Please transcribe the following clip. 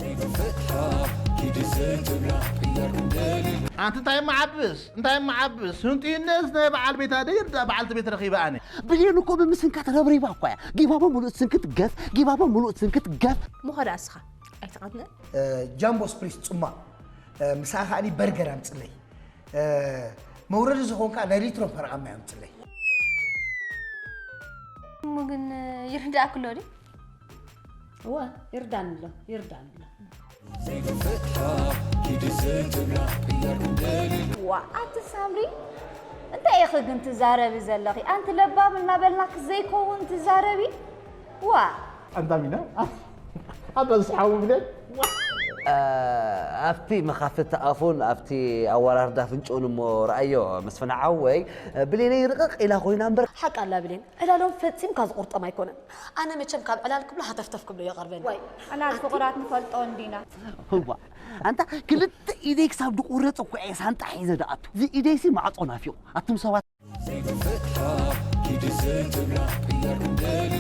ዘይፍትሓ ኪዲ ዝትብላ ቅያኩም ደሊል ኣንቲ እንታይ መዓብስ እንታይ መዓብስ ህንጥዩነስ ናይ በዓል ቤታ ደይርዳ በዓልቲ ቤት ረኺበ ኣነ ብሌን እኮ ብምስንካት ረብሪባ እኳ እያ። ጊባቦ ምሉእ ስንክት ገፍ፣ ጊባቦ ምሉእ ስንክት ገፍ። ምኾዳ እስኻ ኣይትቐትነ ጃምቦ ስፕሪስ ጽማቕ ምሳኻ ከኣኒ በርገር ኣምጽለይ መውረዲ ዝኾንካ ናይ ሊትሮ ፈረቓ ማይ ኣምጽለይ እሞ ግን ይርዳእክሎ ድዩ እወ ይርዳንሎ ይርዳንሎ ዘይፍትሓ ኪዲ ዝትብላ ቅያኩም ደሊል ዋ ኣቲ ሳምሪ እንታይ ኢኺ ግን ትዛረቢ ዘለኺ ኣንቲ ለባም እናበልና ክዘይከውን ትዛረቢ ዋ ኣንታሚና ኣታ ዝሓው ብለን ኣብቲ መኻፍቲ ኣፉን ኣብቲ ኣወራርዳ ፍንጭኡን እሞ ረኣዮ መስፍን ሓወይ ብሌነይ ርቕቕ ኢላ ኮይና እምበር ሓቅ ኣላ ብሌን ዕላሎም ፈጺምካ ዝቑርጦም ኣይኮነን ኣነ መቸም ካብ ዕላል ክብሎ ሃተፍተፍ ክብሎ ይቐርበኒ ኣና ፍቑራት ንፈልጦ እንዲና ህዋ ኣንታ ክልተ ኢደይ ክሳብ ድቁረፅ እኮ እየ ሳንጣ ሒዘ ደኣቱ እዚ ኢደይሲ ማዕፆ ናፊቑ ኣቱም ሰባት ዘይፍትሓ ኪዲ ዝትብላ ቅያኩም ደሊል